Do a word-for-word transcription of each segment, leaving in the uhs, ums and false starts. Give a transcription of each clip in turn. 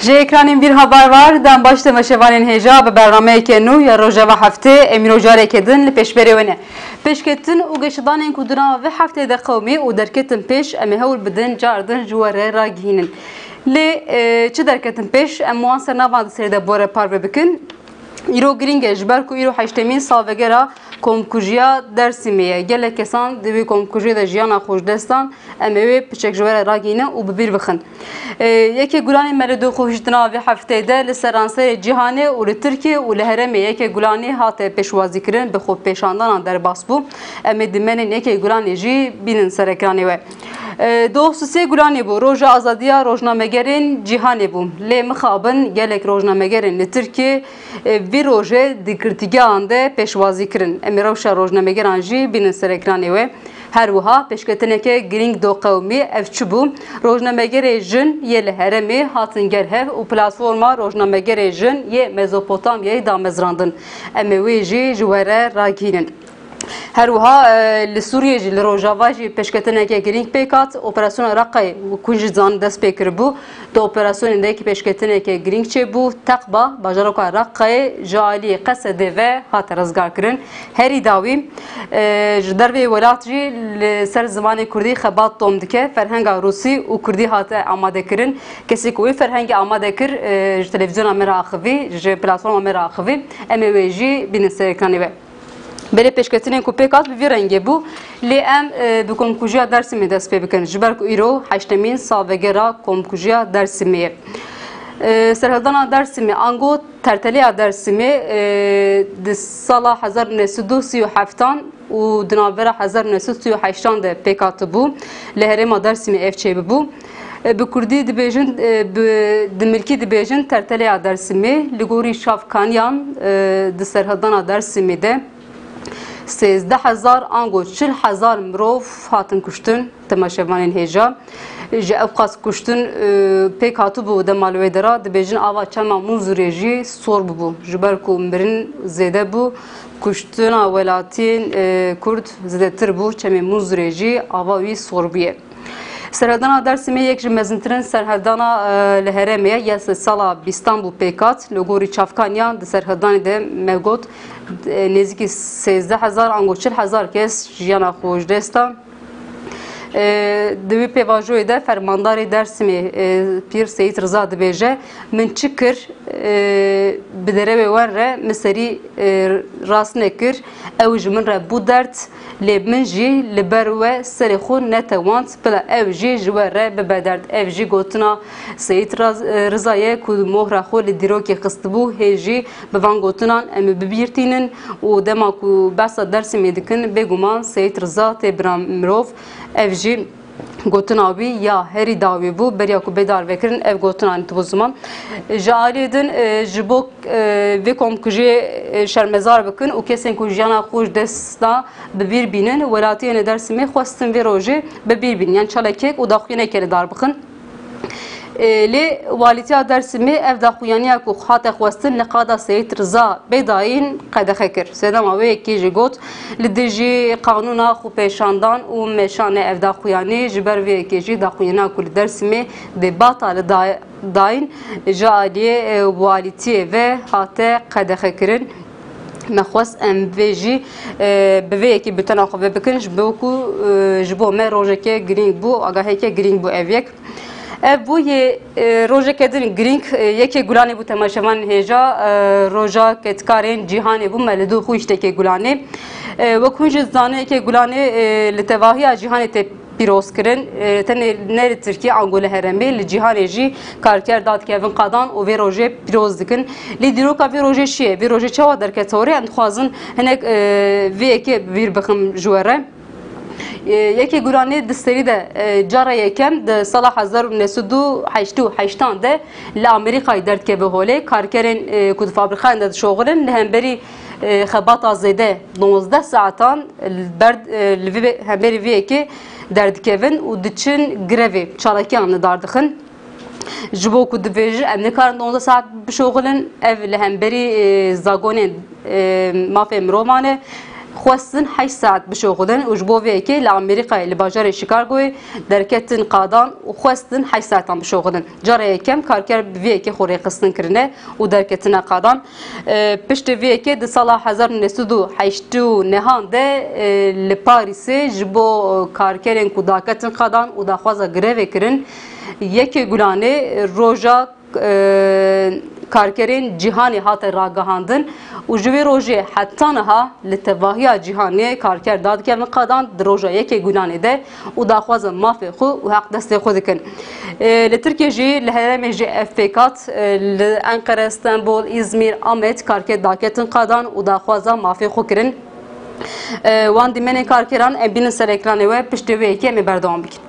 Ji ekranên Bîr Haber Var, dem baş temaşevanên hêja bi bernameyeke nû ya Rojava Heftê, em îro careke din li pêşberê we ne. Pêşketin û geşedanên ku di nava vê heftê de qewimî û derketin pêş, em ê hewl bidin car din ji we re ragihînin. Lê, e, çi derketin pêş, em wan ser navan di serê de bi we re parve bikin. Îro girîng e, ji ber ku îro heştemîn salvegera komkujiya Dêrsimê ye. Gelek kesan di wê komkujiyê de jiyana xwe ji dest dan. Em ê wê piçek ji we re ragihînin û bi bîr bixin. E, yekê Gulanê me li dû xwe hişt di nava vê hefteyê de li seranserê cîhanê û li Tirkiye û li herêmê yekê Gulanê hate pêşwazîkirin, bi xwepêşandana derbas bû. Em ê dimenên yekê Gulanê jî bînin ser ekranê we. E, doh û sê Gulanê bû, roja azadiya rojnamegerên cîhanê bû. Lê mixabin gelek rojnamegerên li Tirkiye, e, vî rojê di girtîgehan de pêşwazî kirin. Em ê rewşa rojnamegeran jî bînin ser ekranê we. Her wiha pêşketineke girîng do qewimî, ev çi bû? Rojnamegerê jin yê li herêmê hatin gel hev û platforma rojnamegerê jin yê Mezopotamyayê damezrandin. Em ê wê jî ji we re ragihînin. Her wiha, e, li Sûriyê jî, li Rojava jî pêşketineke girîng pêk hat. Operasyona Reqayê, wek hûn jî dizanin, dest pê kiribû. Di operasyonê de yekî pêşketineke girîng çêbû. Teqba, bajaroka Reqayê ji aliyê Qesedê ve hate rizgarkirin. Herî dawî, e, ji derveyê welat jî li ser zimanê kurdî xebat tom dike. Ferhenga rûsî û kurdî hate amadekirin. Kesê ku wê ferhengê amade kir, e, ji televîzyona me re axivî, ji platforma me re axivî, em ê wê jî bînin ser ekranê we. Belê pêşketinên ku pêk hat bi vî rengê bû, lê em, e, bi komkujiya Dêrsimê dest pê bikin, ji ber ku îro heştemîn salvegera komkujiya Dêrsimê ye. E, serhildana Dêrsimê, ango terteleya Dêrsimê, e, di sala hezar û neh sed û sî û heftan û di navbera hezar û neh sed û sî û heştan de pêk hatibû, li herêma Dêrsimê ev çêbibû. E, bi kurdî dibêjin, e, bi, di milkî dibêjin terteleya Dêrsimê, li gorî çavkaniyan, e, di serhildana Dêrsimê de sêzdeh hezar ango çil hezar mirov hatin kuştin, temaşevanên hêja. Ji ew qas kuştin, e, pêk hatibû dema li wê dera, dibêjin ava çema Munzurê jî sor bûbû. Ji ber ku mirin zêde bû, kuştina welatiyên, e, kurd zêdetir bû, çemê Munzurê jî ava wî sor bûye. Serhildana Dêrsimê yek ji mezintirîn serhildana, e, li herêmê ye. Ya sala bîstan bû pêk hat. Li gorî çavkaniyan di serhildanê de me got, e, nêzîkî sêzdeh hezar ango çil hezar kes jiyana xwe ji dest da. E, di wî pêvajoyê de fermandarê Dêrsimê, e, Pîr Seyîd Riza dibêje, Min çi kir, e, bi derewê wan re min serî, e, rast nekir. Ew ji min re bû derd, lê min jî li ber we serê xwe netewand bila ew jî ji we re bibe derd. Ev jî gotina Seyîd Raz-, e, Riza ye ku mohra xwe li dîrokê xistibû. Hê jî bi van gotinan em ê bibîrtînin û dema ku behsa Dêrsimê dikin, bêguman Seyîd Riza tê bira mirov. Ev jî gotina wî ya herî dawî bû, beriya ku bê darvekirin, ev gotina dibû ziman. Ji aliyê din, e, ji bo, e, vê komkujiyê, e, şermezar bikin û kesên ku jiyana xwe ji dest da bi bîr bînin, welatiyên Dêrsimê xwestin vê rojê bi bîr bînin, yan çalakiyek û daxuyaniyekê li dar bixin. E, lê Walîtiya Dêrsimê ev daxuyaniya ku hate xwestin li qada Seyîd Riza bê dayîn qedexe kir. Sedema wê yekê jî got, Li dijî qanûna xwepêşandan û meşan e ev daxuyanî, ji ber vê yekê jî daxuyana ku li Dêrsimê dê bata li da-, dayîn ji aliyê, e, walîtiyê ve hate qedexekirin. Me xwest em vê jî, e, bi vê yekê bi tena xwe ve bikin, ji bo ku, e, ji bo me rojeke girîng bû, agaheke girîng bû ev yek. Ev bû yê, e, rojeke din girîng, e, yekê Gulanê bû temaşevanên hêja, e, roja kedkarên cîhanê bû, me li dû xwe hişt yekê Gulanê. E, wek hûn jî dizanin, yekê Gulanê, e, li tevahiya cîhanê tê pîroz kirin. E, tenê ne li Tirkiye, ango li herêmê, li cîhanê jî karker dadikevin qadan û vê rojê pîroz dikin. Lê dîroka vê rojê çi ye? Vê rojê çawa derkete orê? Em dixwazin hinek, e, vê yekê bi bîr bixim ji we re. E, yekê Gulanê di serî de, e, cara yekem di sala hezar û neh sed û heştê û heştan de li Amerîkayê derdikeve holê. Karkerên, e, ku di fabrîkayan de dişoxilin li hemberî, e, xebata zêde nozde saetan li ber, e, li vê, hemberî vê yekê derdikevin û diçin grevê, çalakiyan li dar dixin. Ji bo ku dibêjin, em nikarin di nozde saet bişoxilin, ev li hemberî, e, zagonên, e, mafê mirovan e. xwestin heşt saet bişoxidin û ji bo vê yekê li Amerîkayê li bajarê Chicagoyê derketin qadan û xwestin heşt saetan bişoxidin. Cara yekem karker bi vê yekê xwe rêxistin kirine û derketine qadan. E, piştî vê yekê di sala hezar û neh sed û heştê û nehan de, e, li Parîsê ji bo karkerên ku daketin qadan û daxwaza grevê kirin, yekê Gulanê roja, e, karkerên cîhanê hate ragihandin û ji wê rojê heta niha li tevahiya cîhanê karker dadikevin qadan di roja yekê Gulanê de û daxwaza mafê xwe û heqdestê xwe dikin. E, li Tirkiyê jî, li herêmê jî ev pêk hat, e, li Enqere, Stenbol, Îzmîr, Amed karker daketin qadan û daxwaza mafê xwe kirin. E, wan dîmenên karkeran em bînin ser ekranê we, piştî wê yekê em ê berdewam bikin.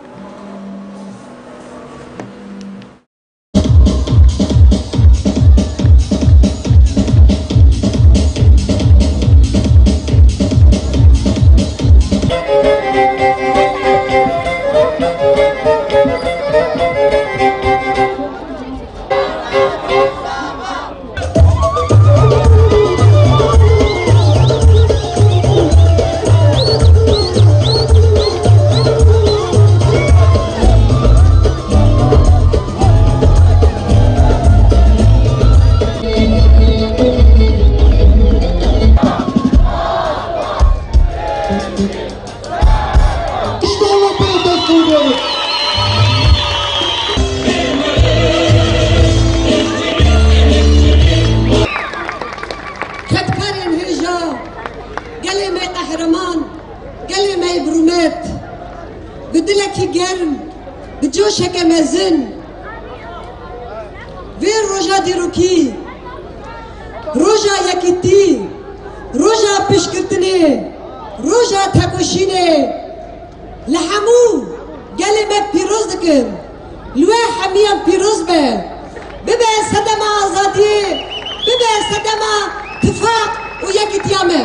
İşte Allah protesto ediyoruz. Kedkarên hêja, gelê me qehreman, gelê me bi rûmet, bi dilekî germ, bi coşeke mezin, vê roja dîrokî, roja yekîtî, roja piştgirtinê, roja tekoşînê, li hemû gelê me pîroz dikim. Li we hemiyan pîroz be. Bibe sedema azadiyê, bibe sedema tifaq û yekîtiya me.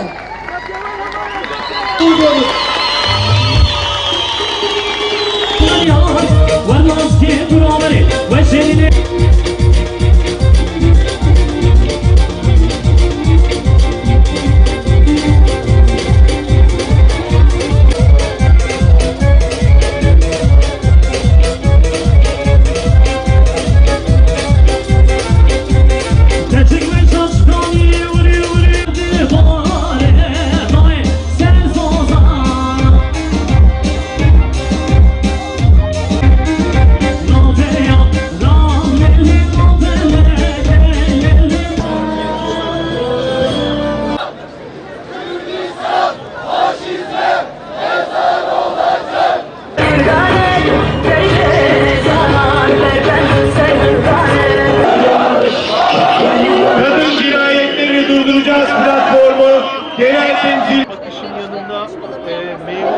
Kadın cinayetlerini durduracağız platformu genel temsil. Bakışın yanında, e, meyve.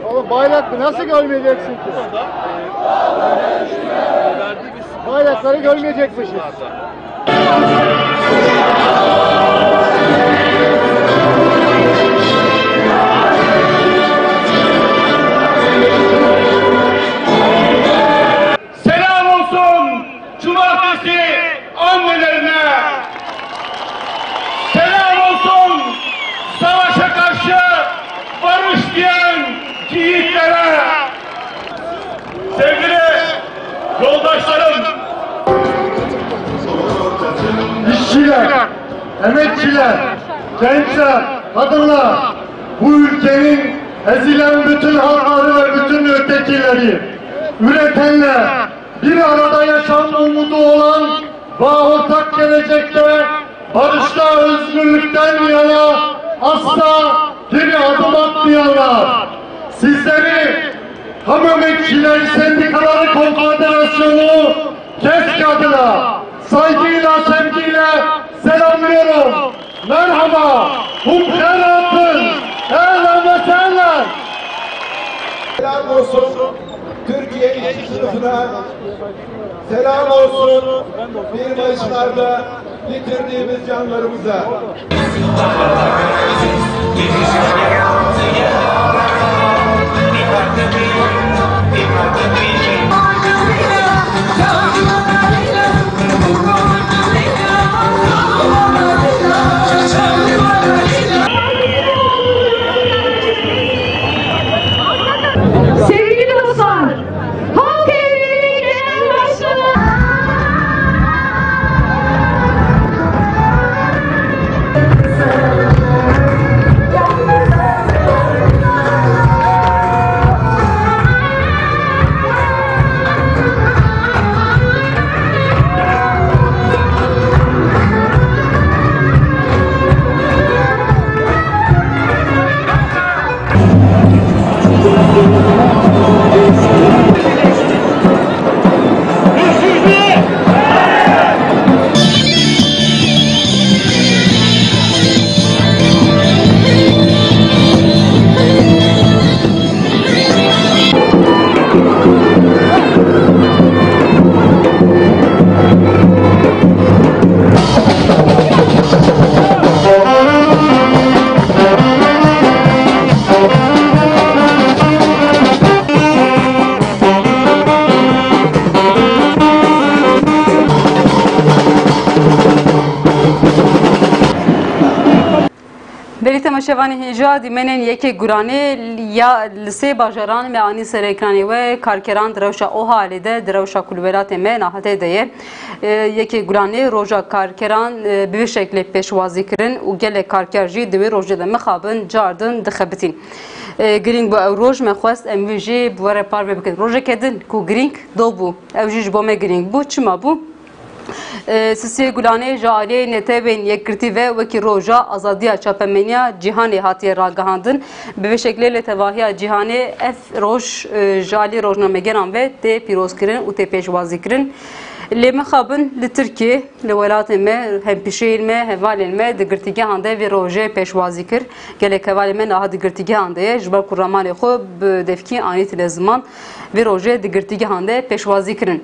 Oğlum, bayrak mı? Nasıl görmeyeceksin ki? Bayrakları görmeyecekmişiz. Selam olsun cumartesi annelerine. Selam olsun savaşa karşı barış diyen yiğitlere. Sevgili yoldaşlarım. İşçiler, emekçiler, gençler, kadınlar, bu ülkenin ezilen bütün halkları ve bütün ötekileri, üretenler, bir arada yaşam umudu olan ve ortak gelecekte barışta, özgürlükten yana asla geri adım atmayanlar. Sizleri Ham Emekçiler Sendikaları Konfederasyonu KESK adına saygıyla, sevgiyle selamlıyorum. Merhaba, hûn bi xêr hatin, ehlen ve sehlen. Selam olsun Türkiye işçi sınıfına, selam olsun bir Mayıslarda yitirdiğimiz canlarımıza. Belê temaşevanê hêja, dîmenên yekê Gulanê ya li sê bajaran me anî ser ekranê we. Karkeran di rewşa OHALê de, di rewşa ku li welatê me nahate de ye, e, yekê Gulanê roja karkeran, e, bi vê şeklê pêşwazî kirin û gelek karker jî di wê rojê de mixabin, cardin, dixebitîn. E, girîng bû ew roj, me xwest em wê jî bi we re parve bikin. Rojeke din ku girîng do bû, ew jî ji bo me girîng bû. Çima bû? E, sisê Gulanê ji aliyê Netewên Yekgirtî ve wekî roja azadiya çapemeniya cîhanê hatiye ragihandin. Bi vê şeklê li tevahiya cîhanê ev roj, e, ji alî rojnamegeran ve tê pîrozkirin û tê pêşwazîkirin. Lê mixabin li Tirkiyê, li welatê me, hempîşeyên me, hevalên me di girtîgehan de vê rojê pêşwazî kir. Gelek hevalên me niha di girtîgehan de ye, ji ber ku ramanê xwe bi devkî anîtine ziman, vê rojê di girtîgehan de pêşwazî kirin.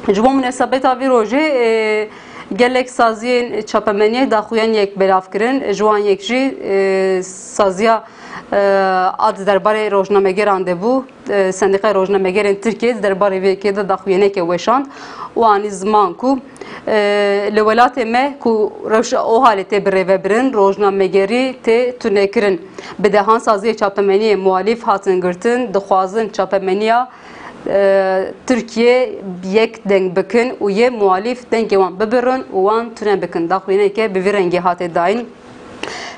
Ji bo munasebeta vî rojê, e, gelek saziyên çapemeniyê daxuyaniyek belav kirin. Ji wan yek jî, e, saziya, e, a di derbarê rojnamegeran de bû. E, Sendîqaya Rojnamegerên Tirkiyê di derbarê vê yekê de daxuyaniyeke weşand û anî ziman ku, e, li welatê me ku rewşa OHALê tê birêvebirin, rojnamegerî tê tunekirin. Bi dehan saziyê çapemeniyê muhalîf hatin girtin, dixwazin çapemeniya e, Tirkiye yek deng bikin û yê muhalîf dengê wan bibirin û wan tune bikin. Daxuyaniyeke bi vî rengî hate dayîn.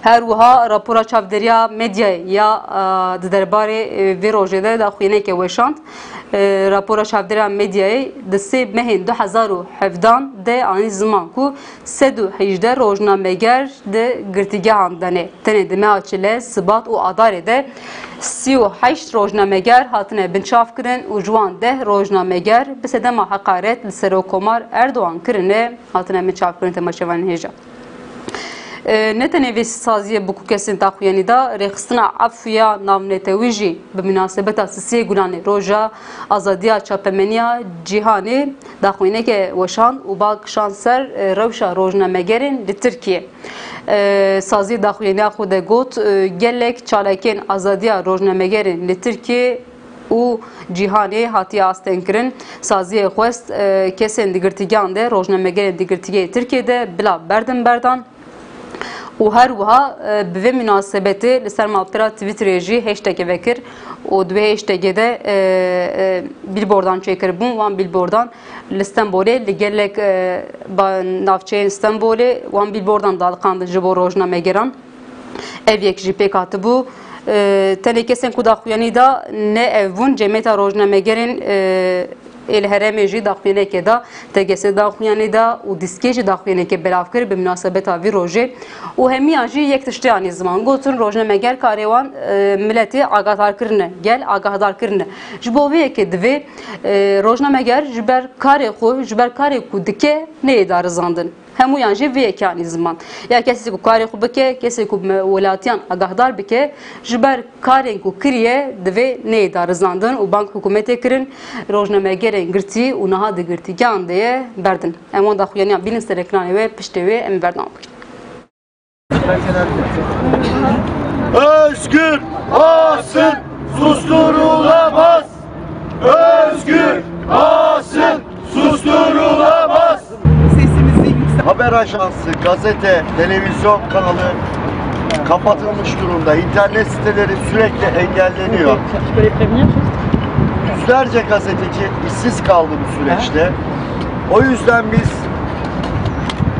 Her wiha rapora çavdêriya medyayê ya, e, di derbarê, e, vê rojê de daxuyaniyeke weşand. E, rapora çavdêriya medyayê di sê mehên du hezar û hevdan de anî ziman ku sed û hejdeh rojnameger di girtîgehan de ne. Tenê di meha çile, sibat û adarê de sî û heşt rojnameger hatine binçavkirin û ji wan deh rojnameger bi sedema heqaret li Serokkomar Erdogan kirine hatine binçavkirin, temaşevanên hêja. E, ne tenê vê saziyê bi ku kesên daxuyanî da, rêxistina efû ya navnetewî jî bi munasebeta sisiyê Gulanê, roja azadiya çapemeniya cîhanê, daxuyaniyeke weşand û bal kişand ser, e, rewşa rojnamegerên li Tirkiyê. E, saziyê daxuyaniya xwe de got, e, gelek çalakiyên azadiya rojnamegerên li Tirkiyê û cîhanê hatiye astengkirin. Saziyê xwest, e, kesên di girtîgehan de, rojnamegerên di girtîgehê Tirkiyê de bila berdin berdan û her wiha, e, bi vê munasebetê li ser malpera Twitterê jî hashtagê vekir û di wê hashtagê de, e, e, bîlbordan çêkiribûn. Wan bîlbordan li Stenbolê, li gelek, e, ba-, navçeyên Stenbolê wan bîlbordan daliqandin ji bo rojnamegeran. Ev yek jî pêk hatibû. E, tenê kesên ku daxuyanî da ne ev bûn, cemêta rojnamegerên, e, ê li herêmê jî daxuyaniyekê da, T G S daxuyanî da û Dîskê jî daxuyaniyekê belav kir bi munasebeta vî rojê. Û hemiyan jî yek tiştê anî ziman. Gotin rojnameger karê wan, e, miletê agahdar kirine, gel agahdar kirine. Ji bo vê yekê divê, e, rojnameger ji ber karê xwe, ji ber karê ku dike, neyê darizandin. Hemûyan jî vê yekê anî ziman. Ya kesê ku karê xwe bike, kesê ku me-, welatiyan agahdar bike, ji ber karên ku kiriye divê neyê darizandin û bang hikûmetê kirin, rojnamegerên girtî û niha di girtîgehan de ye berdin. Em wan daxuyaniya bînin ser ekranê we, piştê wê em ê berdewam bikin. Özgür Basın susturulamaz. Özgür Basın susturulamaz. Sesimizi yüksel- Haber ajansı, gazete, televizyon kanalı kapatılmış durumda. İnternet siteleri sürekli engelleniyor. Yüzlerce gazeteci işsiz kaldı bu süreçte. O yüzden biz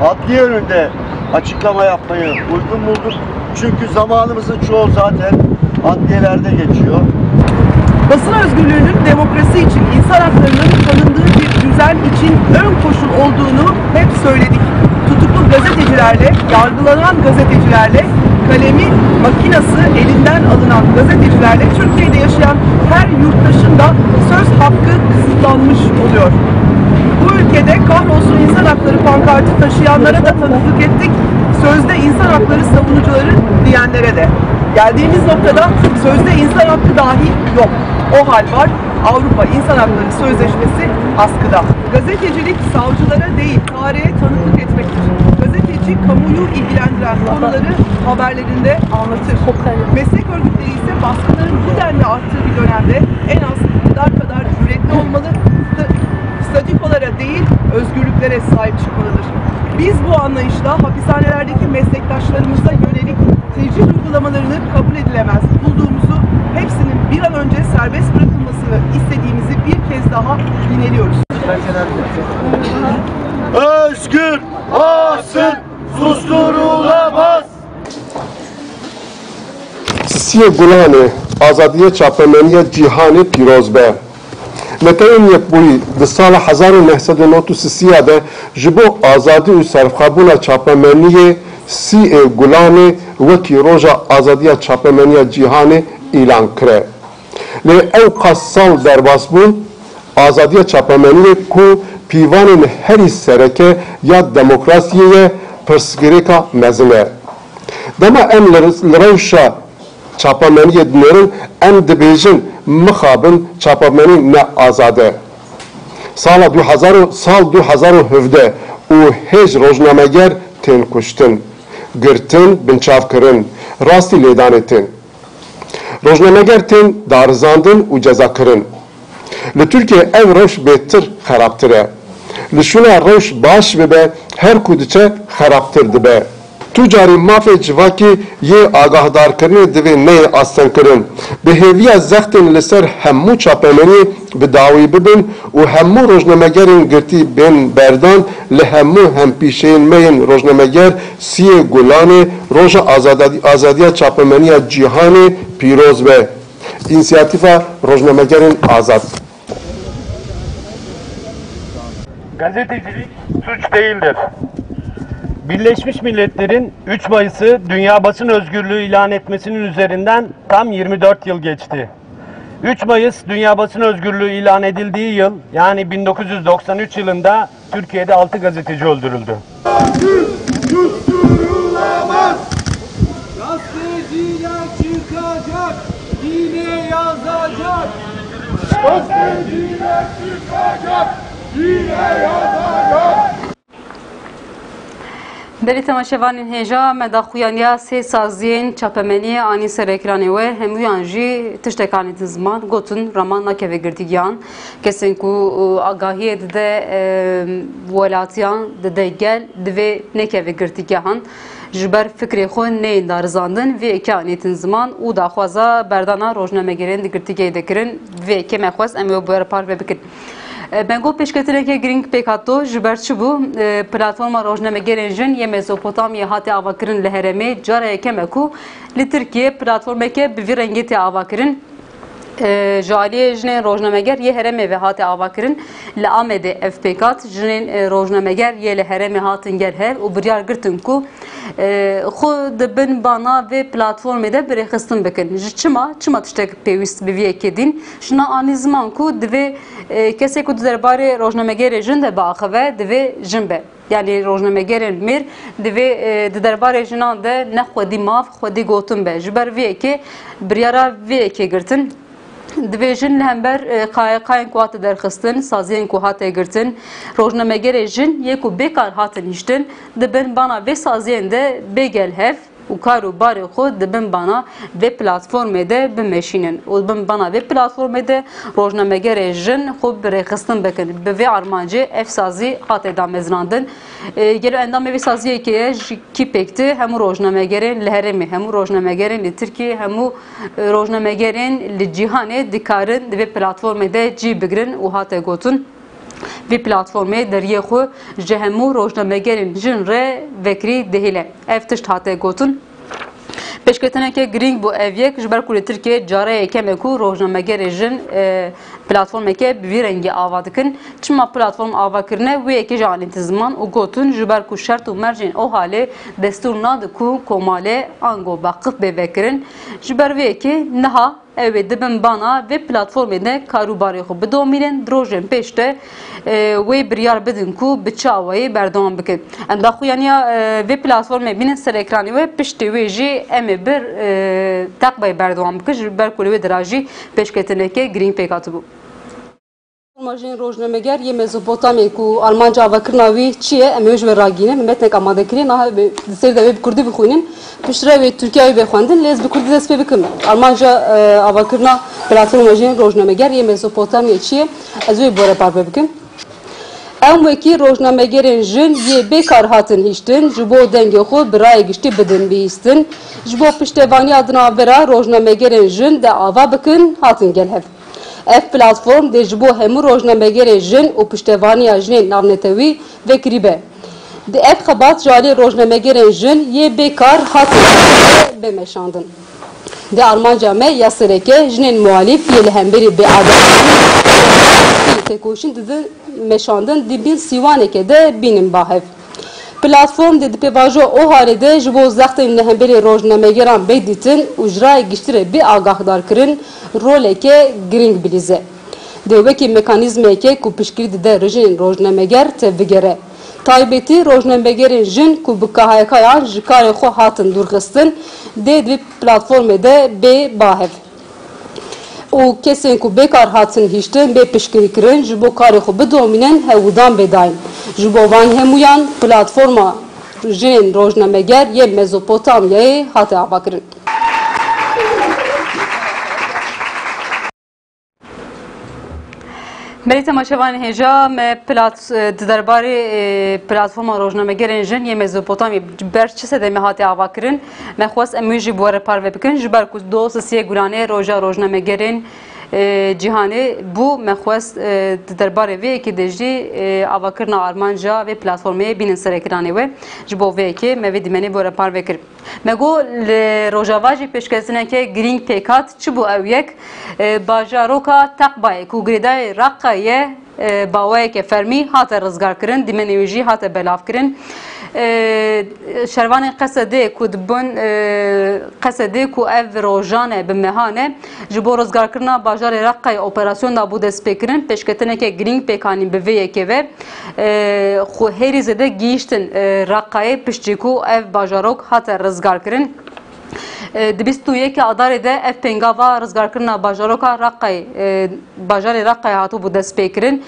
adliye önünde açıklama yapmayı uygun bulduk. Çünkü zamanımızın çoğu zaten adliyelerde geçiyor. Basın özgürlüğünün demokrasi için insan haklarının tanındığı bir düzen için ön koşul olduğunu hep söyledik. Tutuklu gazetecilerle, yargılanan gazetecilerle, kalemi, makinası elinden alınan gazetecilerle Türkiye'de yaşayan her yurttaşın da söz hakkı kısıtlanmış oluyor. Bu ülkede "Kahrolsun insan hakları" pankartı taşıyanlara da tanıklık ettik. Sözde insan hakları savunucuları diyenlere de. Geldiğimiz noktada sözde insan hakkı dahi yok. OHAL var. Avrupa İnsan Hakları Sözleşmesi askıda. Gazetecilik savcılara değil, tarihe tanıklık etmektir. Gazeteci kamuyu ilgilendiren konuları haberlerinde anlatır. Meslek örgütleri ise baskıların bu denli arttığı bir dönemde en az iktidar kadar cüretli olmalı, sta-, statükolara değil, özgürlüklere sahip çıkmalıdır. Biz bu anlayışla hapishanelerdeki meslektaşlarımıza yönelik tecrit Kabul edilemez bulduğumuzu, hepsinin bir an önce serbest bırakılmasını istediğimizi bir kez daha yineliyoruz. Özgür Asım susturulamaz. Sisiyê Gulanê, azadiyê çapemeniya cîhanê pîroz be. Netewên Yekbûyî di sala hezar û neh sed û nod û sisiya de ji bo azadî û serxwebûna çapemeniyê Sî ê Gulanê wekî Roja Azadiya Çapemeniya Cîhanê îlan kire. Lê ew qas sal derbas bûn, azadiya çapemeniyê ku pîvanên herî sereke ya demokrasiyê ye, pirsgirêka mezin e. Dema em li, li rewşa çapemeniyê dinêrin, em dibêjin mixabin çapemenî ne azad e. Sala du hezar û, sal du hezar û hevdeh û hêj rojnameger tên kuştin, girtin, binçavkirin, rastî lêdanê tên. Rojnameger tên darizandin û cezakirin. Li Tirkiyê ev rewş bêtir xerabtir e. Li şûna rewş baş bibe, her ku diçe xerabtir dibe. Tu carî mafê civakî yê agahdarkirinê divê neyê astengkirin. Bi hêviya zextên li ser hemû çapemeniyê bi dawî bibin û hemû rojnamegerên girtî bên berdan, li hemû hempîşeyên me yên rojnameger Siyê Gulanê, Roja Azada-, Azadiya Çapemeniya Cîhanê pîroz be. Însiyatîfa Rojnamegerên Azad. Gazetecilik suç değildir. Birleşmiş Milletler'in üç Mayıs'ı Dünya Basın Özgürlüğü ilan etmesinin üzerinden tam yirmi dört yıl geçti. Üç Mayıs Dünya Basın Özgürlüğü ilan edildiği yıl, yani bin dokuz yüz doksan üç yılında Türkiye'de altı gazeteci öldürüldü. Susturulamaz. Gazeteciler çıkacak, yine yazacak. Gazeteciler çıkacak, yine yazacak. Belê temaşevanên hêja, me daxuyaniya sê saziyên çapemeniyê anî ser ekranê we, hemûyan jî tiştek anîtin ziman, gotin raman nakeve girtîgehan. Kesên ku, e, agahiyê dide, e, welatiyan, dide gel, divê nekeve girtîgehan. Ji ber fikrê xwe neyên darizandin, vê yekê anîtin ziman û daxwaza berdana rojnamegerên di girtîgehê de kirin. Vê yekê me xwest em ê bi we re parve bikin. E, Bengo, pêşketineke girîng pêk hat, ji ber çi bû? E, platforma rojnamegerên jin yê Mezopotamyayê hate avakirin li herêmê. Cara yekem e ku li Tirkiyê platformeke bi vî rengî tê avakirin. E, ji aliyê jinên rojnameger yê herêmê ve hate avakirin. Li Amedê ev pêk hat. Jinên, e, rojnameger yê li herêmê hatin gel hev û biryar girtin ku, e, xwe di bin bana vê platformê de birêxistin bikin. Ji çima? Çima tiştek pêwîst bi vî yekê dîn? Jina anî ziman ku divê, e, kesê ku di derbarê rojnamegerê jin de biaxive, divê jin be. Yanî rojnamegerên mêr divê, e, di derbarê jinan de ne xwedî maf, xwedî gotin be. Ji ber vê yekê biryara vê yekê girtin. Divê jin li hember, e, K Y K'yên ku hate derxistin, saziyên ku hate girtin, rojnamegerê jin yê ku bêkar hatin hiştin, di bin bana vê saziyên de bê gel hev û kar û barê xwe di bin bana vê platformê de bimeşînin û di bin bana vê platformê de rojnamegerê jin xwe birêxistin bikin. Bi vê armancê ev sazî hate damezinandin. E, gelo endamê vê saziyekê ye, ji kî pêk tê? Hemû rojnamegerên li herêmê, hemû rojnamegerên li Tirkiyê, hemû, e, rojnamegerên li cîhanê dikarin di vê platformê de cî bigirin û hate gotin. Vê platformê deriyê xwe ji hemû rojnamegerên jin re vekirî dihêle. Ev tişt hate gotin. Pêşketineke girîng bû ev yek, ji ber ku li Tirkiyê cara yekem e ku rojnamegerê jin, e, platformeke bi vî rengî ava dikin. Çima platform ava kirine? Wê yekê jî anîtin ziman û gotin, ji ber ku şert û mercên OHALê destûr nade ku komale ango beqif bê vekirin. Ji ber vê yekê niha ew ê di bin bana vê platformê de kar û barê xwe bidomînin, di rojên pêş de, e, wê biryar bidin ku bi çi awayî berdewam bikin. Em daxuyaniya, e, vê platformê bînin ser ekranê we, piştî wê jî em ê bir, e, teqbeyê berdewam bikin, ji ber ku li wê dira jî pêşketineke girîng pêk hatibû. Rojnameger yê Mezopotamyayê ku armanca avakirina wî çi ye, em ê ji we ragînin, bi metnek amade kiriye, niha bi, di sêr de wê bi kurdî bixwînin. Piştre wê Tirkiya wê bê xwendin, lê ez bi kurdî dest pê bikim. Armanca, e, avakirina platforma jin rojnameger yê Mezopotamyayê çi ye? Ez wê bi we re parve bikim. Em wekî rojnamegerên jin yê bêkar hatin hiştin, ji bo dengê xwe bi rayê giştî bidin bihîstin, ji bo piştevaniya di navbera rojnamegerên jin de ava bikin, hatin gel hev. Ev platform dê ji bo hemû rojnamegerên jin û piştevaniya jinên navnetewî vekirî be. Di ev xebat ji alî rojnamegerên jin yê bêkar hatin bê meşandin. Di armanca me ya sereke jinên muhalîf yê li hemberî bêadaletiyan têkoşîn didin meşandin di bin sîwaneke de bînin ba hev. Platform dê di pêvajoya Oharê de ji bo zextên li hemberî rojnamegeran bê dîtin û ji rayê giştî re bê agahdarkirin roleke girîng bilîze. Dê wekî mekanîzmayeke ku piştgirî dide rijinên rojnameger tevbigere. Taybetî rojnamegerên jin ku bi K H K'yan ji karê xwe hatin dûrxistin, dê di vê platformê de bê ba hev. Û kesên ku bêkar hatin hiştin bê piştgirîkirin, ji bo karê xwe bidomînin, hewûdan bê dayîn. Ji bo van hemûyan platforma jinên rojnameger yê Mezopotamyayê hate avakirin. Belê temaşevanên hêja, me plat-, di derbarê, e, platforma rojnamegerên jin yê Mezopotamyê ber çi sedemê hate avakirin, me xwest em wî jî bi we re parve bikin, ji ber ku doh sisiyê Gulanê roja rojnamegerên, e, cîhanê bû, me xwest, e, di derbarê vê yekê de jî, e, avakirina armanca vê platformê bînin serekiranê we. Ji bo vê yekê me vê dîmenê bi we re parve kir. Me got, li Rojava jî pêşketineke girîng pêk hat. Çi bû ew yek? E, bajaroka Teqbayê ku girêdayî Reqqa ye, e, bi awayeke fermî hate rizgarkirin, dîmenê wê jî hate belavkirin. E, şervanên Qesedê ku dibin, e, Qesedê ku ev rojan e, bi mehan e, ji bo rizgarkirina bajarê Reqqayê operasyon dabû destpêkirin, pêşketineke girîng pêk anîn bi vê yekê ve. E, xwe hêrî zêde gihîştin, e, Reqqayê, piştî ku ev bajarok hate rizgarkirin. E, di bîst û yekê Adarê de ev pêngava rizgarkirina bajaroka Reqqayê, e, bajarê Reqqayê hatibû destpêkirin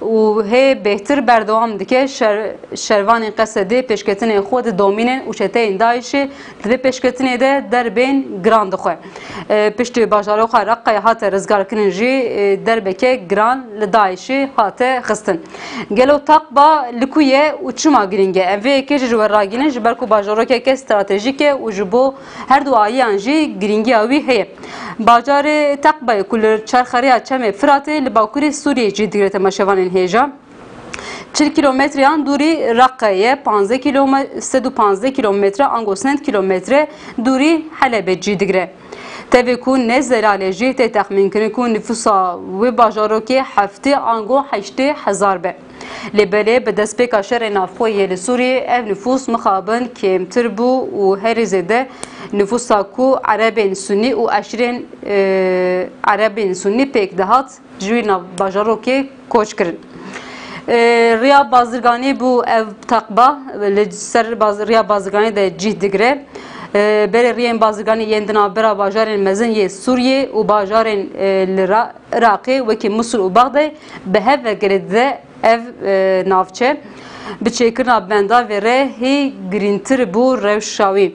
û hê bêhtir berdewam dike. Şer-, şervanên Qesedê pêşketinên xwe didomînin û çeteyên DAIŞê di vê pêşketinê de derbên giran dixwe. E, piştî bajaroka Reqqayê hate rizgarkirin jî, e, derbeke giran li DAIŞê hate xistin. Gelo Teqba li ku ye û çima girîng e? Em vê yekê jî ji we ragînin, ji ber ku bajarokeke stratejîk e û ji bo her du aliyan jî girîngiya wî heye. Bajarê Teqbayê ku li çarxeriya Çemê Firatê li bakurê Sûriyê cî digire, temaşevanên hêja. Çil kîlometreyan dûrî Reqqa ye, panzdeh kîlome-, sed û panzdeh kîlometre, ango sed kîlometre dûrî Helebê cî digire. Tevê ku ne zelal e jî tê texmînkirin ku nifûsa wê bajarokê heftê ango heştê hezar be. Lê belê bi destpêka şerê navxwe yê li Sûriyê ev nifûs mixabin kêmtir bû û herî zêde nifûsa ku Erebên Sunî û eşîrên, e, Erebên Sunî pêk dihat, ji wî nav bajarokê koç kirin. E, riya bazirganî bû ev Teqba, li ser baz-, riya bazirganî de cih digire. E, berê riyên bazirganî yên di navbera bajarên mezin yê Sûriyê û bajarên, e, li Ra-, Iraqê wekî Musul û Bexdayê bi hev ve girêdide ev, e, navçe. Bi çêkirina benda vê re hê girîngtir bû rewşa wî.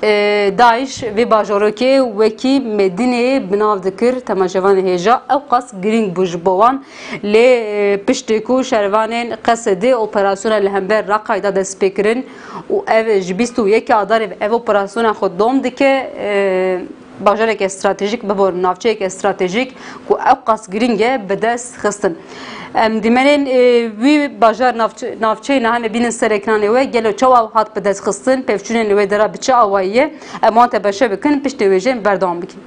E, DAIŞ vê bajarokê wekî Medîneyê bi nav dikir. Temaşevanê hêja, ew qas girîng bû ji bo wan. Lê, e, piştî ku şervanên Qesedê operasyona li hember Reqayê de dest pê kirin û ev ji bîst û yekê Adarê ev operasyona xwe dom dike, e, bajareke stratejîk, bibor navçeyeke stratejîk ku ew qas girîng e, bi dest xistin. Em dîmenên, e, wî bajar navçe-, navçeyê niha me bînin serekiranê we, gelo çawa hat bi dest xistin, pevçûnên li wê dera bi çi awayî ye? Em wan tebeşe bikin, piştê wê jî em berdewam bikin.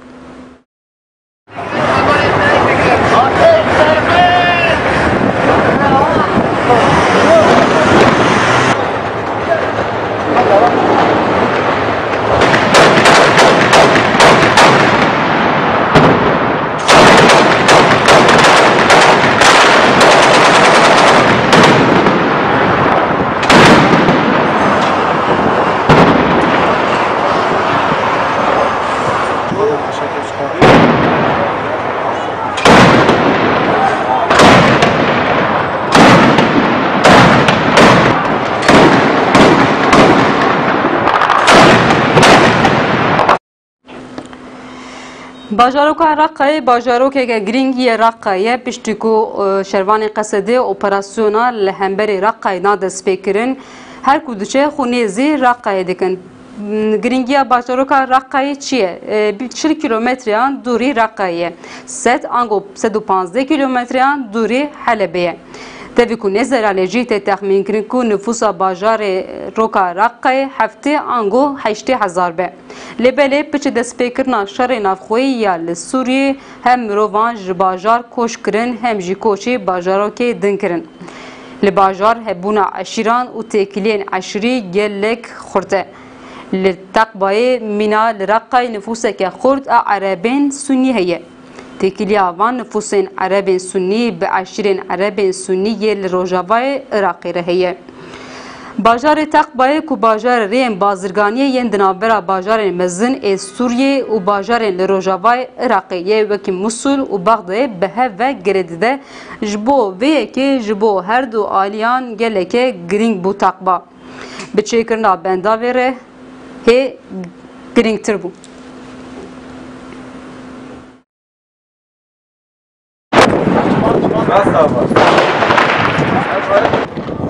Bajaroka Reqayê bajarokeke girîng yê Reqayê ye. Piştî ku, e, şervanên Qesedê operasyona li hemberî Reqayê na destpêkirin, her ku diçe xwe nêzî Reqayê dikin. Girîngiya bajaroka Reqayê çi ye? E, bi çil kîlometreyan dûrî Reqayê ye. Sed ango sed û panzdeh kîlometreyan dûrî Helebê ye. Tevî ku nêzeralê jî tê texmînkirin ku nifûsa bajarê roka Reqayê heftê ango heştê hezar be. Lê belê piçê destpêkirina şerê navxweyî ya li Sûriyê hem mirovan ji bajar koç kirin hem jî koçê bajarokê din kirin. Li bajar hebûna eşîran û têkiliyên eşîrî gelek xurt e. Li Teqbayê mîna li Reqayê nifûseke xurt a erebên sunî heye. Têkiliya van nifûsên erebên sunî bi eşîrên erebên sunî yê li rojavayê Iraqê re heye. Bajarê Teqbayê ku bajarê rêyên bazirganiyê yên di navbera bajarên mezin ê Sûriyê û bajarên li rojavayê Iraqê yê wekî Musul û Bexdayê bi hev ve girê dide, ji bo vê yekê ji bo her du aliyan geleke girîng bû Teqba. Bi çêkirina bendavê re hê girîngtir bû.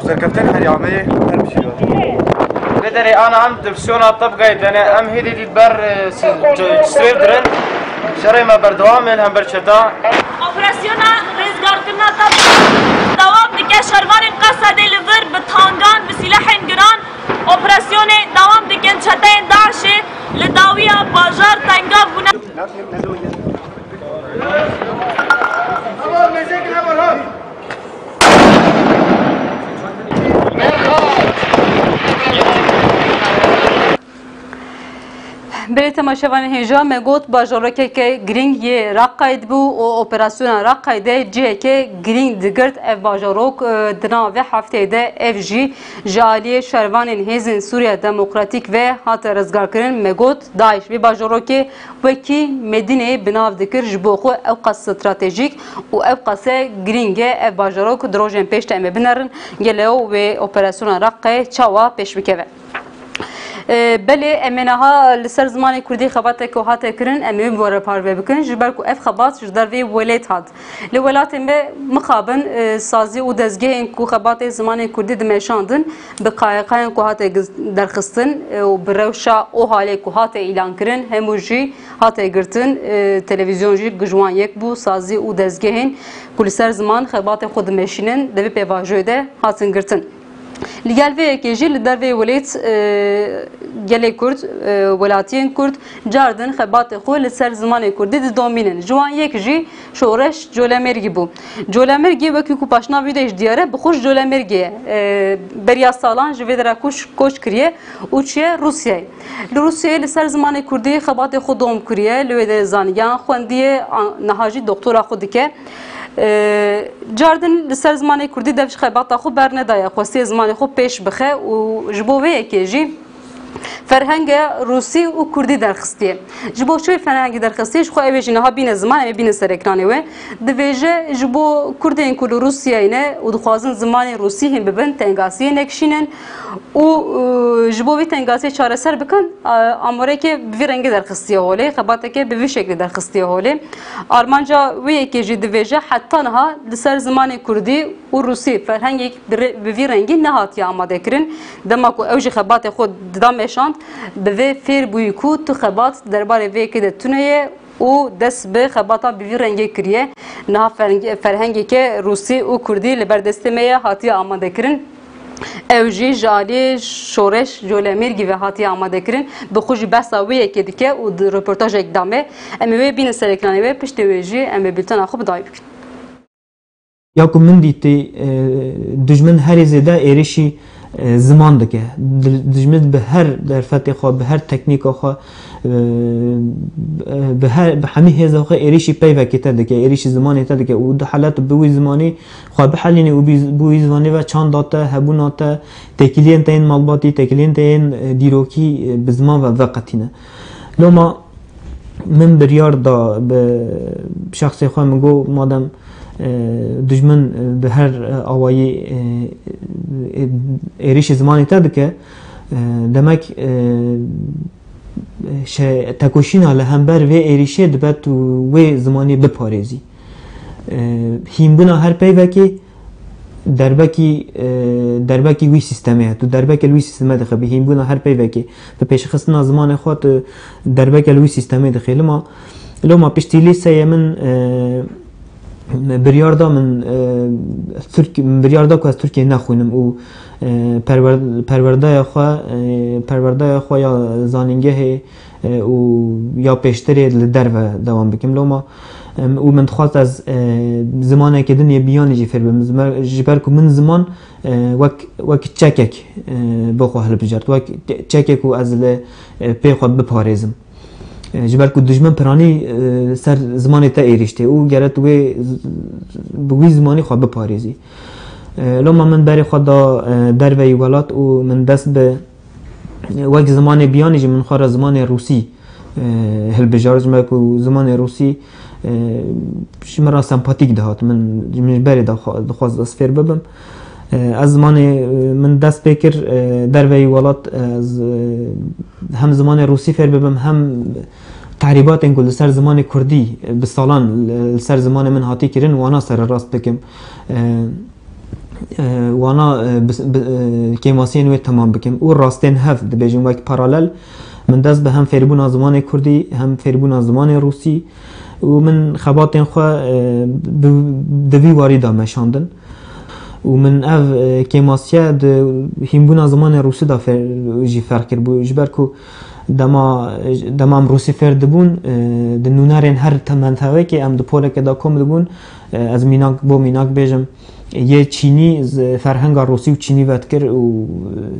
Serkeftin her yameyê her bir şey var. Vê derê ana em divizyona Tebgayê dene, em hêdî dî ber, e, si-, c-, sêv dirin. Şerê me berdewam e li hember çeta. Operasyona rêzgarkirina Tebgayê dewam dike. Şervanên Qesedê li vir bi tangan, bi sîlehên giran operasyonê dewam dikin. Çeteyên DAIŞê li dawiya bajar tengav bûne. Belê temaşevanên hêja me got, bajarokeke girîng yê Reqayê dibû û operasyona Reqayê de ciheke girîng digirt. Ev bajarok, e, di nava vê hefteyê de ev jî ji aliyê şervanên Hêzên Sûriya Demokratîk ve hate rizgarkirin. Me got, DAIŞ vê bajarokê wekî Medîneyê bi nav dikir, ji bo xwe ew qas stratejîk û ew qase girîng e ev bajarok. Di rojên pêş de em ê binerin gelo wê operasyona Reqayê çawa pêş bikeve. E, belê, em ê niha li ser zimanê kurdî xebateke ku hate kirin, em ê wê bi we re parve bikin, ji ber ku ev xebat ji dervê welêt hat. Li welatê me mixabin, e, sazî û dezgehên ku xebatê zimanê kurdî dimeşandin, bi KYK'yên ku hate giz-, derxistin, e, û bi rewşa OHAL'ê ku hate îlankirin, hemû jî hate girtin, e, televîzyon jî ji wan yek bû, sazî û dezgehên ku li ser ziman xebatê xwe dimeşînin, di vê pêvajoyê de hatin girtin. Li gel vê yekê jî li dervê welêt, e, gelê Kurd, e, welatiyên Kurd cardin xebatê xwe li ser zimanê Kurdî didomînin. Ji wan yek jî Şoreş Colemêrgî bû. Colemêrgî, wekî ku paşnavî de jî diyar e, bi xwe ji Colemêrgê ye. E, beriya salan ji vê dera koç, koç kiriye û çûye Rûsyayê. Li Rûsyayê li ser zimanê Kurdî xebatê xwe dom kiriye, li wê de zaniyan xwendiye, an-, niha jî doktora xwe dike. E, cardin li ser zimanê Kurdî dev ji xebata xwe bernedaye, xwestiye zimanê xwe pêş bixe û ji bo vê yekê jî ferhenge rûsî û kurdî derxistiye. Ji bo çi ferhengî derxistiye, ji xwe ew ê jî niha bîne ziman, em ê bîne ser ekranê we. Divêje, ji bo kurdên ku li Rûsyayê ne û dixwazin zimanê rûsî hîn bibin, tengasiyê nekişînin û, e, ji bo vî tengasiyê çareser bikin, e, amoreke bi vî rengî derxistiye holê, xebateke bi vî şeklî derxistiye holê. Armanca wê yekê jî divêje, heta niha li ser zimanê kurdî û rûsî ferhengek bi rê-, bi vî rengî nehatiye amadekirin. Dema ku ew jî xebatê xwe dida meşand, bi vê fêr bûyî ku tu xebat derbarê vê yekê de tune ye û dest bi xebata bi vî rengê kiriye. Niha ferhenge-, ferhengeke rûsî û kurdî li ber destê me ye, hatiye amadekirin. Ew jî ji alî Şoreş Colemêrgî ve hatiye amadekirin. Bi xwe jî behsa wê yekê dike û di röportajek da me. Em ê wê bînin ser ekranê we, piştê wê jî em ê bültena xwe bi dawî bikin. Ya ku min dîtî, e, dijmin herî zêde êrişî, e, ziman dike. Di-, dijmin bi her derfetê xwe, bi her teknîka xwe, e, bi her, bi hemî hêza xwe êrişî peyvekê te dike, êrişî zimanê te dike û di helet bi wî zimanî xwe bihelînî û bi, bi wî zimanî ve çanda te, hebûna te, têkiliyên te yên malbatî, têkiliyên te yên, e, dîrokî, e, bi ziman ve veqetîne. Loma min biryar da bi şexsê xwe, min got, madem, e, dijmin, e, bi her, e, awayî, e, e, êrişî zimanê te dike, e, demek, e, e, Şe-, tekoşîna li hember vê êrîşê dibe tu wê zimanê biparêzî. E, hînbûna her peyvekê derbekî, e, derbekî wî sîstemê ye. Tu derbeke li wî sîstemê dixebî. Hînbûna her peyvekê bi pêşxistina zimanê xwe tu derbeke li wî sîstemê dixê. Loma, loma piştî lîseyê min, e, biryar da min, e, Tirk-, min biryar da ku ez Tirkiye nexwînim û, e, perwer-, perwerdeya xwe, e, perwerdeya xwe ya zanîngehê, e, û ya pêştirê li derve dewam bikim. Loma, em, û min dixwest ez, e, zimanekê din yê biyanî jî fêr bibim. Ji ber, ji ber ku min ziman, e, wek, wek çekek, e, bo xwe hilbijart. Wek çekek ku ez li, e, pê xwe biparêzim. E, ji ber ku dijmin piranî, e, ser zimanê te êrîştê û gere tu wê z-, bi wî zimanî xwe biparêzî. E, loma min berê xwe da, e, derveyî welat û min dest bi, e, wek zimanê biyanî jî min xwe re zimanê rûsî, e, hilbijart, ji ber ku zimanê rûsî, e, ji min re sempatîk dihat. Min, min ji berê de xwe-, dixwest ez fêr bibim. E, ez zimanê, e, min dest pê kir, e, derveyî welat, e, ez, e, hem zimanê rûsî fêr bibim, hem tehrîbatên ku li ser zimanê kurdî, e, bi salan li, li ser zimanê min hatî kirin, wana sererast bikim. E, e, wana, e, bi, bi, e, kêmasiyên wê temam bikim. Û rastên hev dibêjin wek paralel, min dest bi hem fêrbûna zimanê kurdî, hem fêrbûna zimanê rûsî û min xebatên xwe, e, bi, di vî warî de meşandin. Û min ev, e, kêmasiye di hînbûna zimanê rûsî de fer-, jî ferq kiribû. Ji ber ku dema, dema em rûsî fêr dibûn, e, di nûnerên her tementhewekê em di poleke de kom dibûn, e, ez mînak, bo mînak bêjim, yê çînî z-, ferhenga rûsî û çînî vedikir û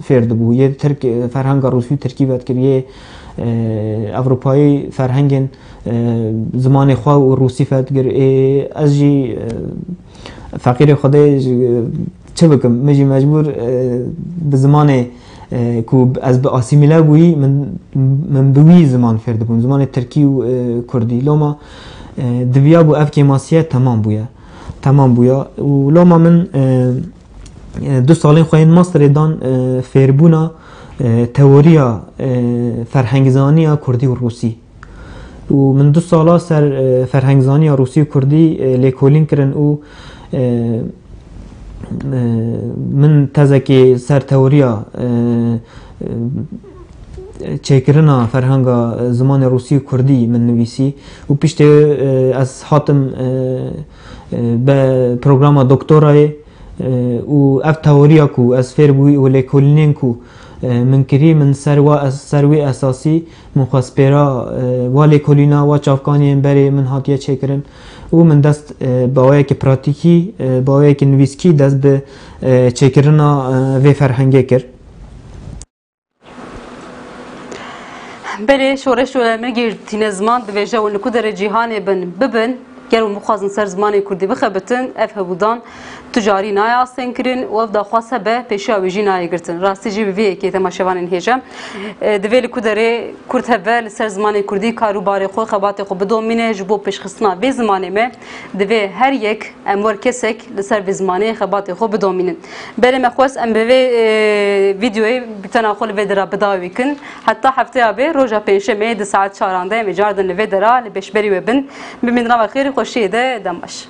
fêr dibû. Yê tirk, e, ferhenga rûsî û tirkî vedikir. Yê, e, Ewropayî ferhengên, e, zimanê xwe û rûsî vedikir. Ê, ez jî, e, feqîrê Xwedê ji, çi bikim? Min jî mecbûr, e, bi zimanê, e, ku ez bi asîmîle bûyî, min, min bi wî ziman fêr dibûm. Zimanê tirkî û, e, kurdî. Loma, e, diviya bû ev kêmasiye temam bûye. Temam bûye. Û loma min, e, e, du salên xwe yên masterê dan, e, fêrbûna, e, teoriya, e, ferhengzaniya kurdî û rûsî. Û min du sala ser, e, ferhengzaniya rûsî û kurdî, e, lêkolîn kirin û, e, e, min tezekê ser teoriya, e, e, çêkirina ferhenga, e, zimanê rûsî û kurdî min nivîsî û piştê, e, ez hatim, e, e, be programa doktorayê. E, û ev teoriya ku ez fêr bûyî û lêkolînên ku, e, min kirî, min ser wa, ser wê esasî min xwest pêra, e, wa lêkolîna, wa çavkaniyên berê min hatiye çêkirin û min dest, e, bi awayekî pratîkî, e, bi awayekî nivîskî dest bi, e, çêkirina, e, vê ferhengê kir. Belê, şoreş û emirgê tîne ziman dibêje hûn li ku derê cîhanê bin, bibin, ger hûn bixwazin ser zimanê kurdî bixebitin, ev hebûdan tu carî nayê astengkirin û ev daxwaz hebe pêşiya wê jî nayê girtin. Rastî jî bi vê yekê temaşevanên hêja, e, divê li ku derê kurd hebe li ser zimanê kurdî kar û barê xwe, xebatê xwe bidomîne ji bo pêşxistina vê zimanê me. Divê her yek em wer kesek li ser vê zimanê xebatê xwe bidomînin. Belê me xwest em bi vê, e, vîdeoyê bîtena xwe li vê dera bidawî kin. Heta hefteya bê, roja pêncşemê di saet çaran de em ê cardin li vê dera li pêşberî we bin. Bimînin, rava xêr û xweşiyê de, dem baş.